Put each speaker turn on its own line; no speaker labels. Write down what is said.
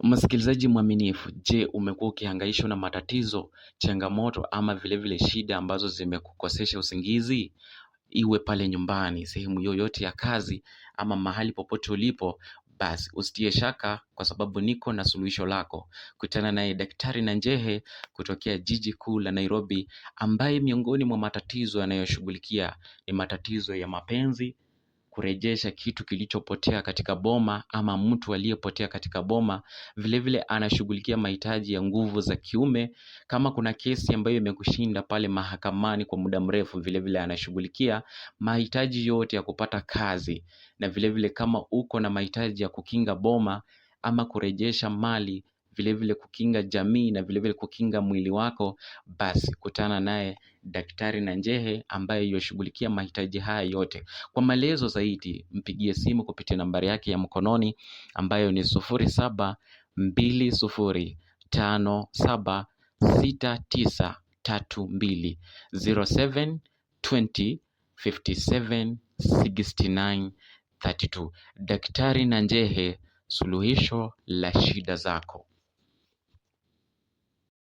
Msikilizaji mwaminifu, je, umekuwa ukihangaishwa na matatizo, changamoto ama vilevile shida ambazo zimekukosesha usingizi? Iwe pale nyumbani, sehemu yoyote ya kazi ama mahali popote ulipo, basi usitie shaka kwa sababu niko na suluhisho lako. Kutana naye Daktari Nanjehe kutokea jiji kuu la Nairobi, ambaye miongoni mwa matatizo yanayoshughulikia ni matatizo ya mapenzi, kurejesha kitu kilichopotea katika boma ama mtu aliyepotea katika boma. Vilevile anashughulikia mahitaji ya nguvu za kiume. Kama kuna kesi ambayo imekushinda pale mahakamani kwa muda mrefu, vilevile anashughulikia mahitaji yote ya kupata kazi, na vilevile kama uko na mahitaji ya kukinga boma ama kurejesha mali, vilevile kukinga jamii na vilevile kukinga mwili wako, basi kutana naye Daktari Nanjehe ambaye yuashughulikia mahitaji haya yote. Kwa maelezo zaidi mpigie simu kupitia nambari yake ya mkononi ambayo ni 0720576932, 0720 57 69 32. Daktari Nanjehe, suluhisho la shida zako.